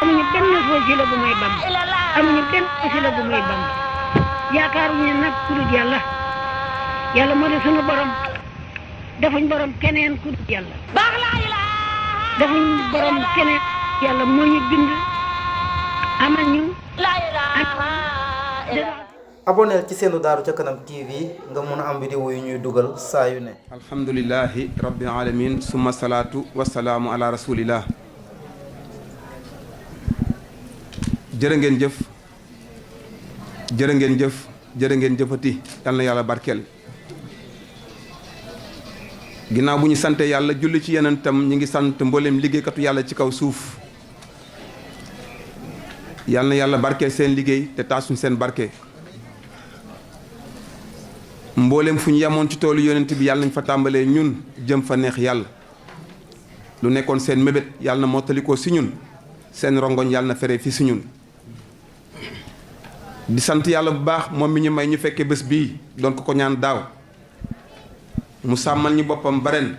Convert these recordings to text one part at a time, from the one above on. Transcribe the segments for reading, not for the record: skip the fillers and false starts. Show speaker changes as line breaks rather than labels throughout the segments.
amuñu benn wasila bu may Bamba amuñu benn wasila bu may Bamba yaakaaruñu nag ku dul yàlla yàlla moo di sunu borom defuñ borom keneen ku dul yàlla defuñ borom keneen yàlla moo ñu bind amal ñu
aboneel ci seenu Daaru ca Kanam TV nga mën a am vidéo yu ñuy dugal saa yu ne.
alhamdulillahi rabbil alamin summa salaatu wasalaamu ala rasulillah. jërë ngeen jëf jërë ngeen jëf jërë ngeen jëfati yal na yàlla barkeel. ginnaaw bu ñu sante yàlla julli ci yeneen tam ñu ngi sant mboolem liggéeykatu yàlla ci kaw suuf. yal na yàlla barkeel seen liggéey te taasuñ seen barke. mboolem fu ñu yemoon ci toolu yonent bi yàlla nañ fa tàmbalee ñun jëm fa neex yàlla. lu nekkoon seen mébét yàlla na mottalikoo si ñun seen rongoñ yàlla na fere fi si ñun. di sant yàlla bu baax moom mi ñu may ñu fekkee bés bii doon ko ñaan daaw mu sàmmal ñu boppam baren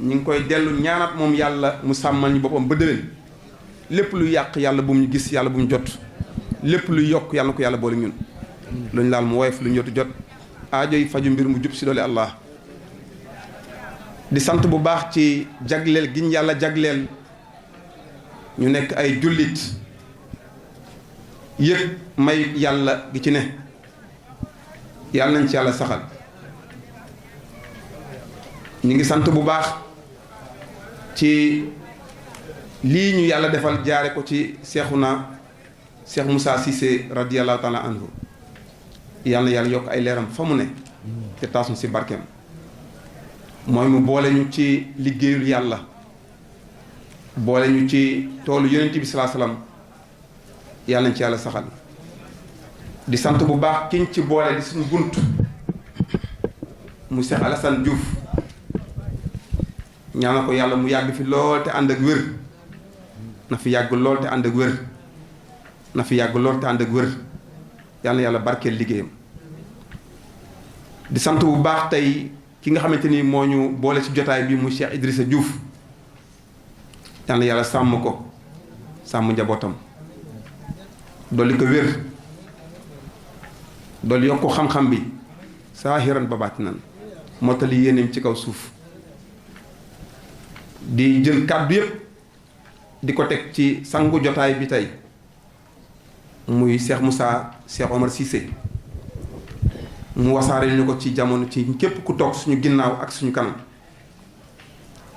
ñu ngi koy dellu ñaanat moom yàlla mu sàmmal ñu boppam ba déwén lépp luy yàq yàlla bu mu ñu gis yàlla bu mu jot lépp luy yokk yàlla na ko yàlla boole ñun lu ñu laal mu woyof lu ñu jotu jot aajo yi faju mbir mu jub si doole Allah. di sant bu baax ci jagleel gi ñu yàlla jagleel ñu nekk ay jullit yëg may yàlla gi ci ne yàlla nañ ci yàlla saxal. ñu ngi sant bu baax ci lii ñu yàlla defal jaare ko ci Seexuna Cheikh Moussa Cissé radiyallahu taala anhu yàlla na yàlla yokk ay leeram fa mu ne te taasuñ si barkeem mooy mu boole ñu ci liggéeyul yàlla boole ñu ci toolu yonent bi salaa salaam yàlla nañ ci yàlla saxal. di sant bu baax kiñ ci boole di suñu bunt mu Cheikh Alassane Diouf ñaanal ko yàlla mu yàgg fi lool te ànd ak wér na fi yàgg lool te ànd ak wér na fi yàgg lool te ànd ak wér yàlla na yàlla barkeel liggéeyam. di sant bu baax tey ki nga xamante ni moo ñu boole ci jotaay bi mu Cheikh Idrissa Diouf yàlla na yàlla sàmm ko sàmm njabootam dolli ko wér dolli yokk ko xam-xam bi saahiran ba baatinan mottali yéeneem ci kaw suuf. di jël kàddu yëpp di ko teg ci sangu jotaay bi tey muy Cheikh Moussa Cheikh Omar Cissé mu wasaare ñu ko ci jamono ci képp ku toog suñu ginnaaw ak suñu kanam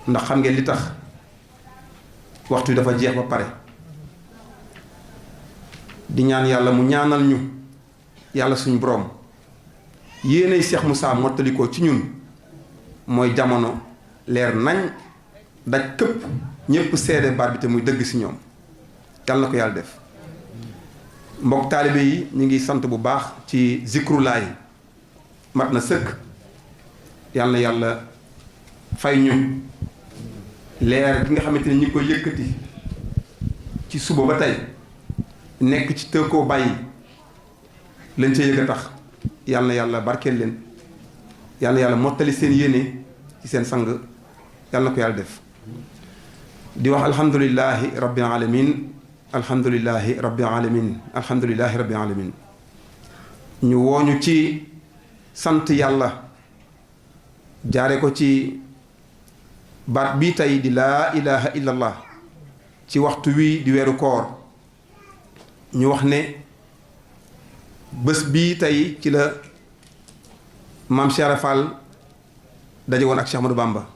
ndax xam ngeen li tax waxtu dafa jeex ba pare. di ñaan yàlla mu ñaanal ñu yàlla suñu borom yéenay Cheikh Moussa mottali ko ci ñun mooy jamono leer nañ daj këpp ñëpp seede baat bi te muy dëgg si ñoom yàlla na ko yàlla def. mbokk taalibe yi ñu ngi sant bu baax ci zikrulaay mat na sëkk yàlla na yàlla fay ñu leer gi nga xamante ni ñi ngi koy yëkkati ci suba ba tey nekk ci tëkkoo bàyyi lañ ca yëg a tax yàlla na yàlla barkeel leen yàlla na yàlla mottali seen yéene ci seen sang yàlla na ko yàlla def. di wax alhamdulilahi rabbil alamin alhamdulilahi rabbil alamin alhamdulilahi rabbil alamin ñu wooñu ci sant yàlla jaare ko ci baat bii tey di laa ilaha illallah ci waxtu wi di weeru koor ñu wax ne bés bii tey ci la maam Cheikh Fall daje woon ak Cheikh Ahmadou Bamba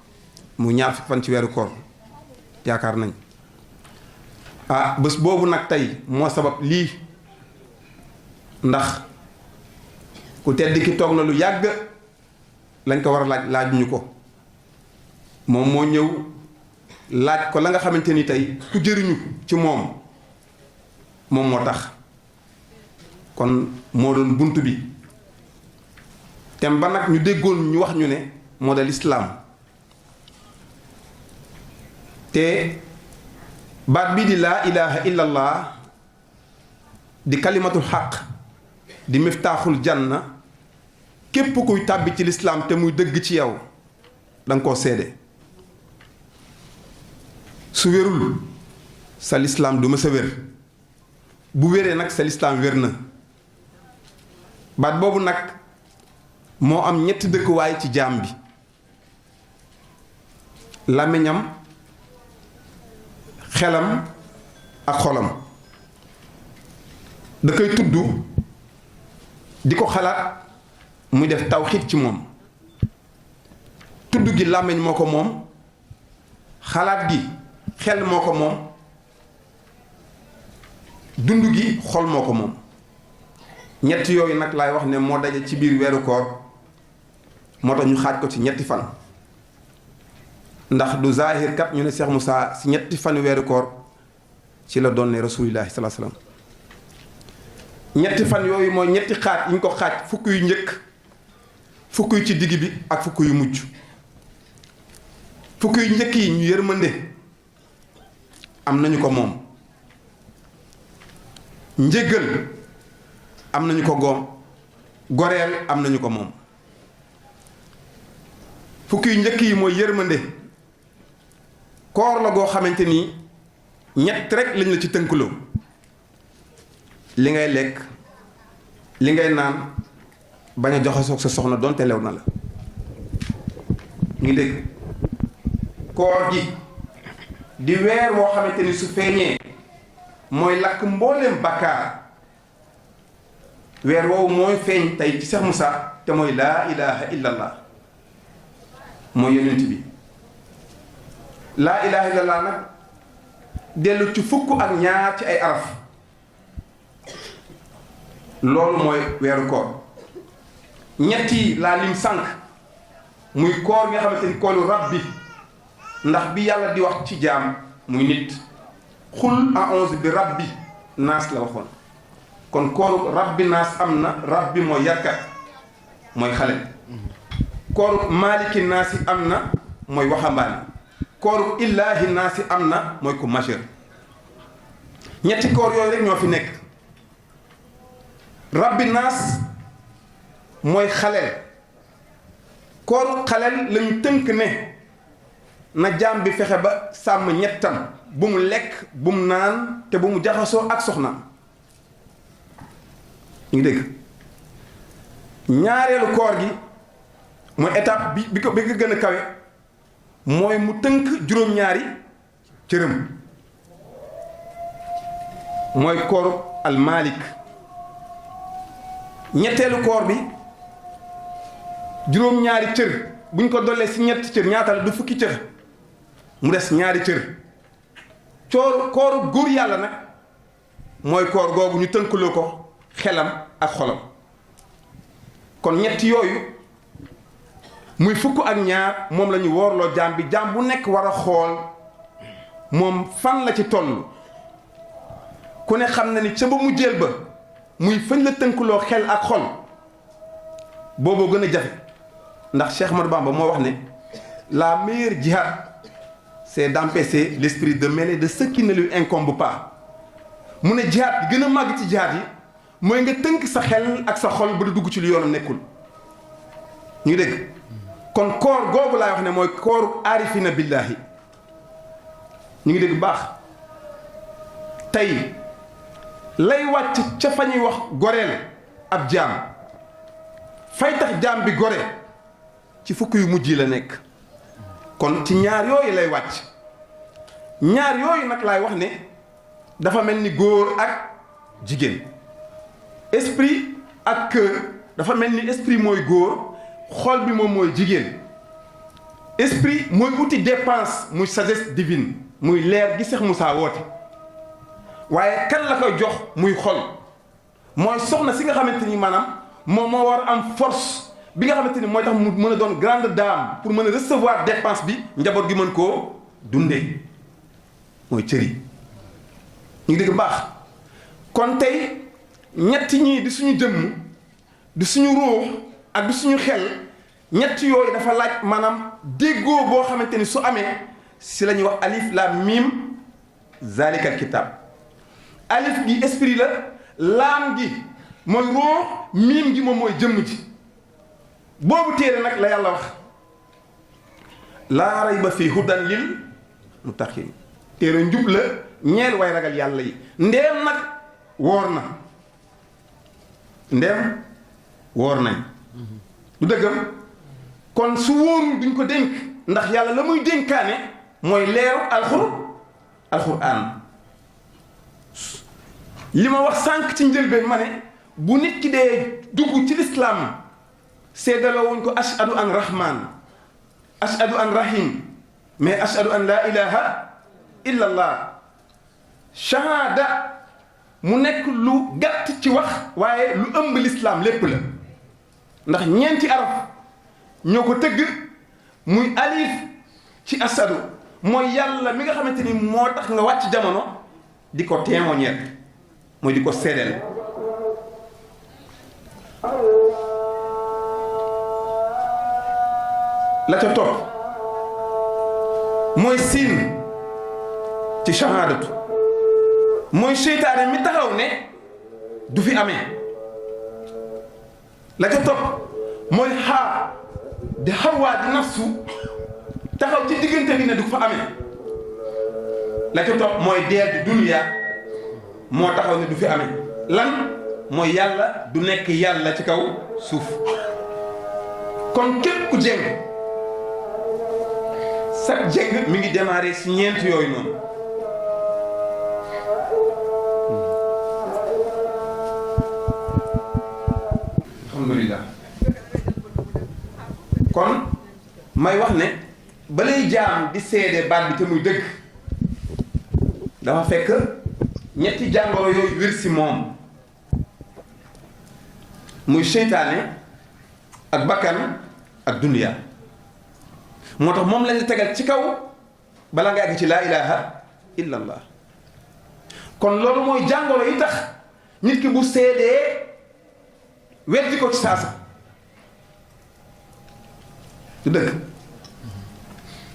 mu ñaar fukki fan ci weeru koor yaakaar nañ bés boobu nag tey moo sabab lii ndax ku tedd ki toog na lu yàgg lañ ko war a laaj ñu ko moom moo ñëw laaj ko la nga xamante ni tey ku jëriñu ci moom moo tax kon moo doon bunt bi tem ba nag ñu déggoon ñu wax ñu ne moo dal islaam te baat bii di laa ilaha illallah di kalimatul xaq di miftaaxul janna képp kuy tàbbi ci lislaam te muy dëgg ci yow danga koo seede su wérul sa lislaam du ma sa wér bu wéree nag sa lislaam wér na baat boobu nag moo am ñetti dëkkuwaay ci jaam bi làmmiñam xelam ak xolam da koy tudd di ko xalaat muy def tawxiid ci moom tudd gi làmmiñ moo ko moom xalaat gi xel moo ko moom dund gi xol moo ko moom ñett yooyu nag laay wax ne moo daje ci biir weeru koor moo tax ñu xaaj ko ci ñetti fan ndax du zahir kat ñu ne Cheikh Moussa si ñetti fan weeru koor ci la doon ne rasulillahi sallallahu alayhi wasallam ñetti fan yooyu mooy ñetti xaaj yi ñu ko xaaj fukk yu njëkk fukk yu ci digg bi ak fukk yu mujj fukk yu njëkk yi ñu yërmande am nañu ko moom njëggal am nañu ko goom goreel am nañu ko moom fukk yu njëkk yi mooy yërmande koor la goo xamante ni ñett rek lañ la ci tënkuloo li ngay lekk li ngay naan bañ a joxasoog sa soxna doonte lew na la ñu dégg koor gi di weer woo xamante ni su feeñee mooy lakk mbooleem bakkaar weer woowu mooy feeñ tey ci Cheikh Moussa te mooy laa ilaha illallah mooy yonent bi laa ilaha illallah nag dellu ci fukk ak ñaar ci ay araf loolu mooy weeru koor ñetti laa lim sànq muy koor nga xamante ni koolu rabbi ndax bi yàlla di wax ci jaam muy nit xul a'uuzu bi rabbi naas la waxoon kon kooru rabbi naas am na rabbi mooy yarkat mooy xale kooru maaliki naas yi am na mooy waxambaane kooru illaahi naas yi am na mooy ku majeur ñetti koor yooyu rek ñoo fi nekk rabbi naas mooy xaleel kooru xaleel lañu tënk ne na jaam bi fexe ba sàmm ñettam bu mu lekk bu mu naan te bu mu jaxasoo ak soxnaam ñu ngi dégg ñaareelu koor gi mooy étape bi ko gën a kawe mooy mu tënk juróom-ñaari cërëm mooy kooru almalik ñetteelu koor bi juróom-ñaari cër buñ ko dollee si ñetti cër ñaata la du fukki cër mu des ñaari cër kooru góor yàlla nag mooy koor googu ñu tënkaloo ko xelam ak xolam kon ñetti yooyu muy fukk ak ñaar moom la ñu woorloo jaam bi jaam bu nekk war a xool moom fan la ci toll ku ne xam na ni ca ba mu jël ba muy fañ la tënkaloo xel ak xol booboo gën a jafe ndax Cheikh Ahmadou Bamba moo wax ne la meilleure jihad c'est d'empêcher l'esprit de mêler de ce qui ne lui incombe pas mu ne jihad bi gën a màgg ci jihad yi mooy nga tënk sa xel ak sa xol ba du dugg ci lu yoonam nekkul ñu ngi dégg kon koor googu laay wax ne mooy kooru aarifina billahi ñu ngi dégg baax tey lay wàcc ca fa ñuy wax goreel ab jaam fay tax jaam bi gore ci fukk yu mujj yi la nekk kon ci ñaar yooyu lay wàcc ñaar yooyu nag laay wax ne dafa mel ni góor ak jigéen esprit ak cœur dafa mel ni esprit mooy góor xol bi moom mooy jigéen esprit mooy outil dépense muy sagesse divine muy leer gi Cheikh Moussa woote waaye kan la koy jox muy xol mooy soxna si nga xamante ni maanaam moom moo war am force bi nga xamante ni mooy tax mu mën a doon grande dame pour mën a recevoir dépense bi njaboot gi mën koo dundee mooy cër yi ñu ngi dégg baax kon tey ñetti ñii di suñu jëmm di suñu ruux ak di suñu xel ñetti yooyu dafa laaj maanaam déggoo boo xamante ni su amee si la ñuy wax alif laam miim zalikal kitab alif gi esprit la laam gi mooy ruux miim gi moom mooy jëmm ji boobu téere nag la yàlla wax laa rayba fii hudan lil muttaqin téere njub la ñeel way ragal yàlla yi ndeem nag woor na ndeem woor nañ du dëggam kon su wóorul duñ ko dénk ndax yàlla la muy dénkaane mooy leeru alxuraan li ma wax sànq ci njëlbeen ma ne bu nit ki dee dugg ci lislaam seedaloo wuñ ko ashadu an rahman ashadu an rahim mais ashadu an laa ilaha illa allah shahada mu nekk lu gàtt ci wax waaye lu ëmb lislaam lépp la ndax ñeenti araf ñoo ko tëgg muy alif ci ashadu mooy yàlla mi nga xamante ni moo tax nga wàcc jamono di ko témoigner mooy di ko seedeel la ca topp mooy siin ci shahadatu mooy seytaane mi taxaw ne du fi amee la ca topp mooy xaa di xawaa di nafsu taxaw ci diggante bi ne du fa amee la ca topp mooy dee di dunya moo taxaw ne du fi amee lan mooy yàlla du nekk yàlla ci kaw suuf kon képp ku jéng sa jéng mi ngi démarré si ñeent yooyu noonu alhamdulilah kon may wax ne balay jaam di seede baat bi te muy dëgg dafa fekk ñetti jàngoro yooyu wér si moom muy seytaane ak bakkan ak dunya moo tax moom lañ la tegal ci kaw bala nga àgg ci laa ilaha illa allah kon loolu mooy jàngoro yi tax nit ki bu seedee weddi ko ci saasa du dëgg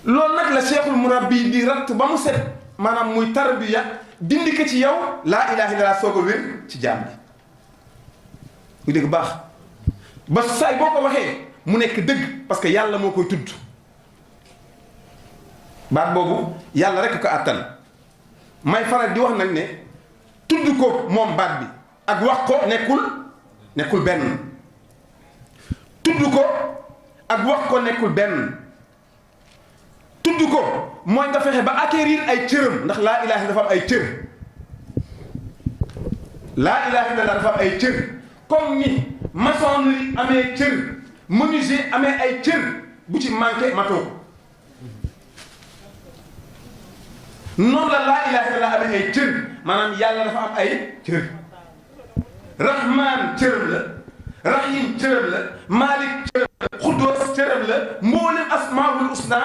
loolu nag la cheikhul murabbi di ratt ba mu set maanaam muy tarbiya dindi ko ci yow laa ilaha illa allah soog a wér ci jaam bi mu dégg baax ba saay boo ko waxee mu nekk dëgg parce que yàlla moo koy tudd baat boobu yàlla rekk ko àttan may faral di wax nag ne tudd ko moom baat bi ak wax ko nekkul benn tudd ko ak wax ko nekkul benn tudd ko mooy nga fexe ba acquérir ay cëram ndax laa ilaaha dafa am ay cër laa ilaaha illa dafa am ay cër comme ni maçonnerie amee cër menuisier amee ay cër bu ci manqué matoo ko noonu la laa ilaaha illallaah amee ay cër maanaam yàlla dafa am ay cër rahmaan cërëm la rahim cërëm la malik cërëm la xuddoos cërëm la mboolem asmaul husna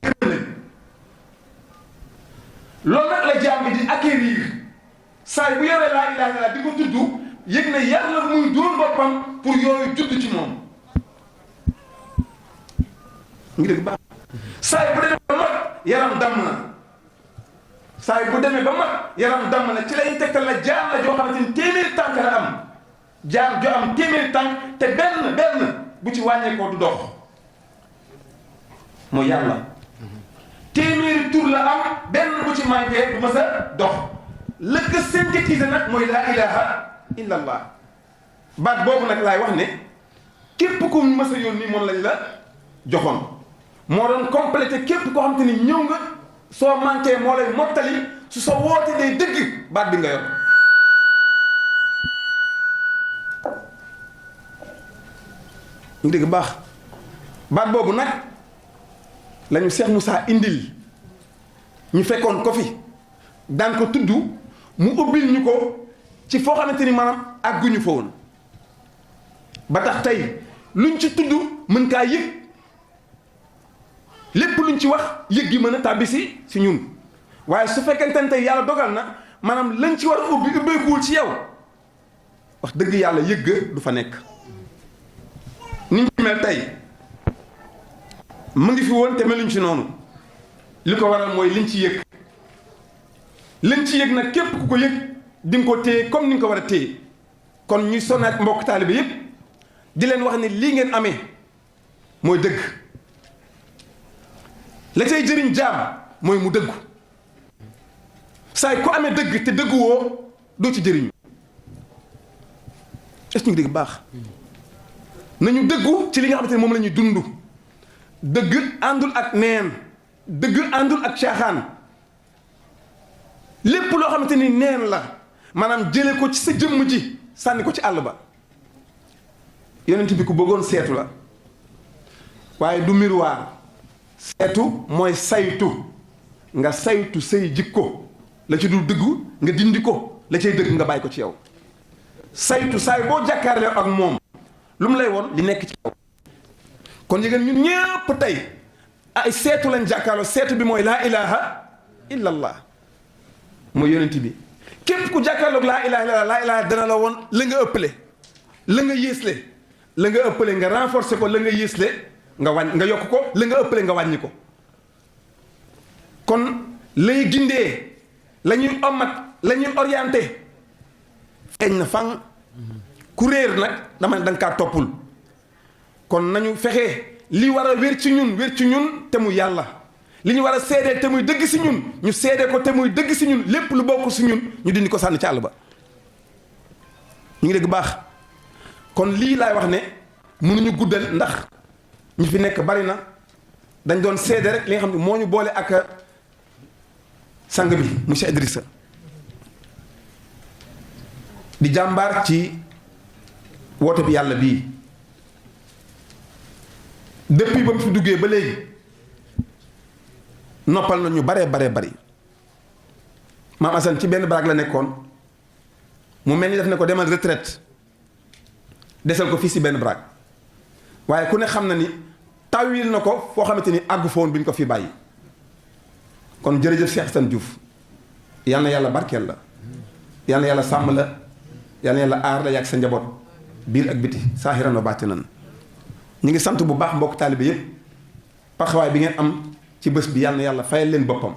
cërëm la loolu nag la jaam bi di acquérir saa bu yoree laa ilaaha illallaah di ko tudd yëg na yàlla muy dóor boppam pour yooyu judd ci moom ngi dégg baax saa bu demee ba mag yaram damm na saa bu demee ba mag yaram damm na ci lañu tegtal la jaar la joo xamante ni téeméeri tànk la am jaar joo am téeméeri tànk te benn bu ci wàññeekoo du dox mooy yàlla téeméeri tur la am benn bu ci manqué du ma sa dox la ko synthétiser nag mooy laa ilaha illa allah baat boobu nag laay wax ne képp ku mës a yónni moom lañ la joxoon moo doon complété képp koo xam te ni ñëw nga soo manqué moo lay mottali su sa woote day dëgg baat bi nga yor ñu dégg baax baat boobu nag lañu Cheikh Moussa indil ñu fekkoon ko fi daan ko tudd mu ubbil ñu ko ci foo xamante ni maanaam àgguñu fa woon ba tax tey luñ ci tudd mën kaa yëg lépp luñ ci wax yëg gi mën a tàbbi si ñun waaye su fekkente ne tey yàlla dogal na maanaam lañ ci war a ubbi ubbeekuwul ci yow wax dëgg yàlla yëgg du fa nekk ni ñu mel tey mu ngi fi woon te meluñ ci noonu li ko waral mooy liñ ci yëg nag képp ku ko yëg di nga ko téye comme ni nga ko war a téye kon ñuy sonnaat mbokk taalibe yépp di leen wax ne lii ngeen amee mooy dëgg la cay jëriñ jaam mooy mu dëggu saay ku amee dëgg te dëgg woo doo ci jëriñu. est-ce que ñu ngi dégg baax nañu dëggu ci li nga xamante ne moom la ñuy dund. dëgg àndul ak neen, dëgg àndul ak caaxaan. lépp loo xamante ni neen la maanaam jële ko ci sa jëmm ji sànni ko ci àll ba. yonent bi ku bëggoon seetu la waaye du miroir. seetu mooy saytu nga saytu say jikko la ci dul dëggu nga dindi ko la cay dëgg nga bàyyi ko ci yow. saytu saay boo jàkkaarlee ak moom lu mu lay woon li nekk ci yow. kon yëgeen ñun ñëpp tey ay seetu lañ jàkkaarloo. seetu bi mooy laa ilaha illallah mooy yonent bi. képp ku jàkkaarloog laa ilaha illallah laa ilaha dana la woon la nga ëppale la nga yéesle la nga ëppale nga renforcer ko la nga yéesle nga wàññ nga yokk ko la nga ëppale nga wàññi ko. kon lay gindee la ñuy omat la ñuy orienté feeñ na fan. ku réer nag dama ne da nga kaa toppul. kon nañu fexe li war a wér ci ñun te mu yàlla. li ñu war a seedee te muy dëgg si ñun ñu seedee ko te muy dëgg si ñun lépp lu bokk si ñun ñu dindi ko sànni ci àll ba. ñu ngi dégg baax. kon lii laay wax ne mënuñu guddal ndax ñi fi nekk bari na dañ doon seede rek li nga xam ne moo ñu boole ak sang bi monsieur Idrissa di jàmbaar ci woote bi yàlla bii. depuis ba mu fi duggee ba léegi noppal na ñu baree bari. maam Assane ci benn baraag la nekkoon mu mel ni daf ne ko demal retraite desal ko fii si benn baraag waaye ku ne xam na ni tawil na ko foo xamante ni àggu foon bi ñu ko fi bàyyi. kon jërëjëf Cheikh Assane Diouf yal na yàlla barkeel la, yal na yàlla sàmm la, yal na yàlla aar la yàgg sa njaboot biir ak biti saahiran wa baatinan. ñu ngi sant bu baax mbokk taalibe yëpp taxawaay bi ngeen am ci bés bi yal na yàlla fayal leen boppam.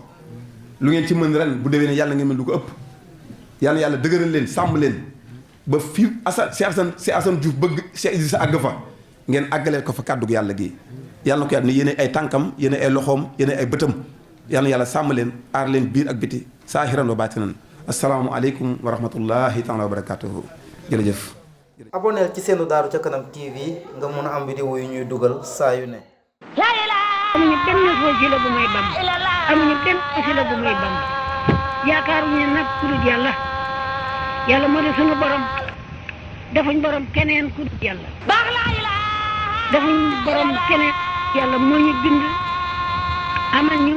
lu ngeen ci mën ren bu déwénee yàlla ngeen mën lu ko ëpp. yal na yàlla dëgëral leen sàmm leen ba fii Cheikh Assane Diouf bëgg Cheikh Idrissa àgg fa ngeen àggaleel ko fa kàddu yàlla gi. yàlla na ko yàlla ne yéene ay tànkam yéene ay loxoom yéene ay bëtam yal na yàlla sàmm leen aar leen biir ak biti saahiran wa baatinan. asalaamu aleykum wa rahmatullahi taala wa barakatuhu jërëjëf.
aboneel ci seenu Daaru ca Kanam TV nga mun a am vidéo yu ñuy dugal saa yu ne.
amuñu benn wasila bu may bam amuñu benn wasila bu may bam yaakaaruñu nag ku dul yàlla yàlla moo di sunu borom defuñ borom keneen ku dul yàlla defuñ borom keneen yàlla moo ñu bind amal ñu